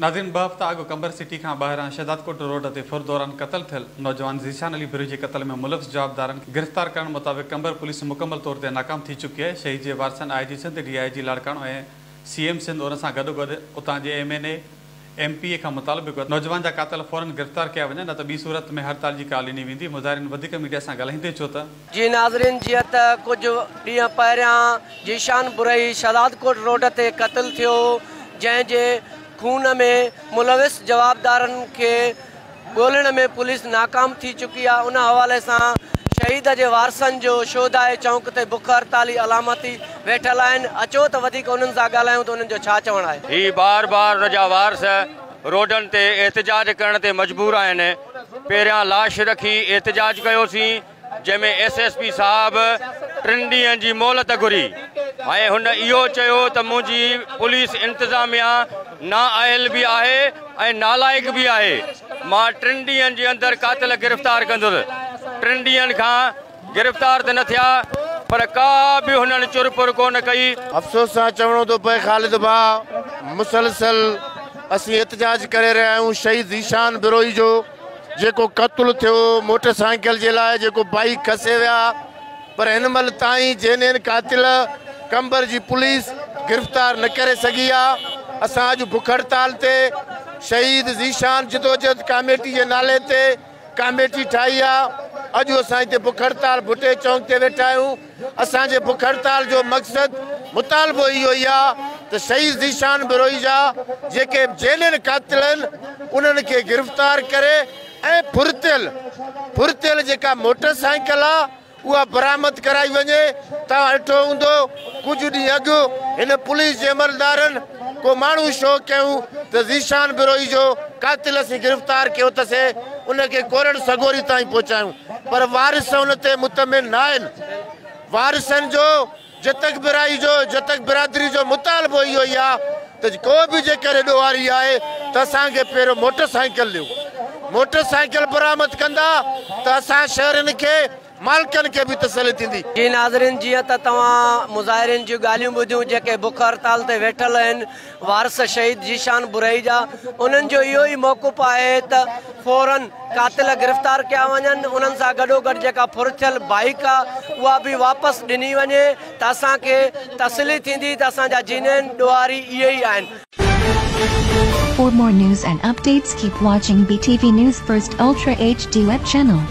ناظرين ٻه هفتا اڳ قمبر سٽي کان ٻاهران شهدادڪوٽ روڊ تي ڦر دوران قتل ٿيل نوجوان ذيشان علي بروهي جي قتل ۾ ملوث جوابدارن کي گرفتار ڪرڻ مطابق قمبر پوليس مڪمل طور تي ناڪام ٿي چڪي آهي شهيد جي وارثن آء جي سنڌ ڊي I جي لاڙڪاڻو ۽ سي ايم سنڌ ان سان گڏوگڏ اتان جي M N A M P A کان مطالبو ڪيو ته نوجوان جا قاتل فورن گرفتار ڪيا وڃن نه ته ٻي صورت ۾ هڙتال جي ڪال ڏني ويندي مظاهرين وڌيڪ ميڊيا سان ڳالهائيندي چيو ته. جي ناظرين جيئن ته ڪجهه ڏينهن پهريان ذيشان بروهي شهدادڪوٽ روڊ تي قتل ٿيو جنهن جي خون ۾ ملوث جوابدارن کي ڳولڻ ۾ پوليس ناڪام ٿي چڪي آهي ان حوالي سان شهيد جي وارثن جو شهداء چونڪ تي بک هڙتالي علامتي ويٺل آهن اچو ته وڌيڪ انهن سان ڳالهايون ته انهن جو ڇا چوڻ آهي. هي بار بار ان جا وارث روڊن تي احتجاج ڪرڻ تي مجبور آهن پهريان لاش رکي احتجاج ڪيوسين جنهن ۾ ايس ايس پي صاحب ٽن ڏينهن جي مهلت گهري ۽ هن اهو چيو ته منهنجي پوليس انتظاميا نااهل به آهي ۽ نالائق به آهي مان ٽن ڏينهن جي اندر قاتل گرفتار ڪندس ٽن ڏينهن کان گرفتار ته نه ٿيا پر ڪا به هنن چر پر ڪونه ڪئي. افسوس سان چوڻو ٿو پئي خالد ڀاء مسلسل اسين احتجاج ڪري رهيا آهيون شهيد ذيشان بروهي جو جيڪو قتل ٿيو موٽر سائيڪل جي لاء جيڪو بائيڪ کسي ويا پر هن مهل تائين جينين قاتل قمبر جي پوليس گرفتار نه ڪري سگهي آ اسان اڄ بک هڙتال تي شهيد ذيشان جدوجهد ڪاميٽي جي نالي تي ڪاميٽي ٺاهي آ اڄ اسان هتي بک هڙتال ڀٽي چونڪ تي ويٺا آهيون اسان جي بک هڙتال جو مقصد مطالبو اهو ئي آ ته شهيد ذيشان بروهي جا جيڪي جيلين قاتل آهن انهن کي گرفتار ڪري ۽ ڦرتيل ڦرتيل جيڪا موٽر سائيڪل آ اها برآمد ڪرائي وڃي توهان ڏٺو هوندو ڪجهه ڏينهن اڳ هن پوليس جي عملدارن ڪو ماڻهو شو ڪيون ته ذيشان بروهي جو قاتل اسين گرفتار ڪيو اٿسي ان کي ڪورڙ سڳوري تائين پهچايون پر وارث ان تي مطمئن ناهن، وارثن جو جتڪ برائي جو جتڪ برادري جو مطالبو اهو ئي آ ته ڪو به جيڪڏهن ڏوهاري آهي ته اسان کي پهريون موٽر سائيڪل ڏيو، موٽر سائيڪل برآمد ڪندا ته اسان شهرين کي مالڪن کي به تسلي ٿيندي. جي ناظرين جيئن ته توهان مظاهرين جون ڳالهيون ٻڌيون جيڪي بک هڙتال تي ويٺل آهن وارث شهيد ذيشان برهي جا انهن جو اهو ئي موقف آهي ته فورن قاتل گرفتار ڪيا وڃن انهن سان گڏوگڏ جيڪا ڦر ٿيل بائيڪ آ اها به واپس ڏني وڃي ته اسان کي تسلي ٿيندي ته اسان جا جينين ڏوهاري اهي ئي آهن. For more news and updates keep watching BTV News First Ultra HD web channel.